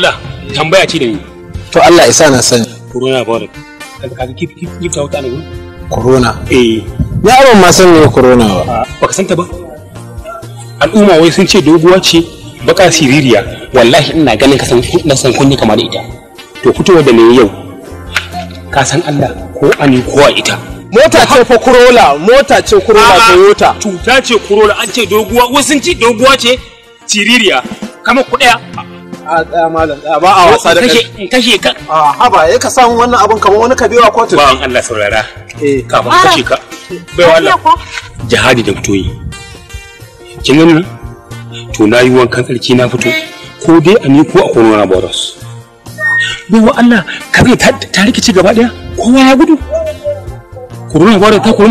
Allah, tambaya ce da ni. To Allah isa na sani. Corona virus. Kaga kifi ta wuta ne. Corona. Eh. Ya ban ma san me corona ba. Baka san ta ba? Al'umma wai sun ce doguwa ce baka siririya. Wallahi ina ganin ka san na san kunni kamar da ita. To fitowar da ne yau. Ka san Allah ko ani ko a ita. Mota ce fa Corolla, mota ce Corolla Toyota. Cuta ce Corolla, an ce doguwa, wasu sun ce doguwa ce siririya. Kamar ku daya. A tsaya malam, tsaya ba a wasa da kai. In kashe ka. A haba, ya ka samu wannan abun kamar wani kabewa kotu. Bawan Allah saurara. Eh. Kafin kashe ka. Baiwa Allah. Jihadi da fito yi. Kin gani nan? To na yi wankan tsarki na fito. Ko dai a ni ko a corona virus. Baiwa Allah, ka ta rikici gaba daya. Kowa ya gudu. Corona virus ta corona.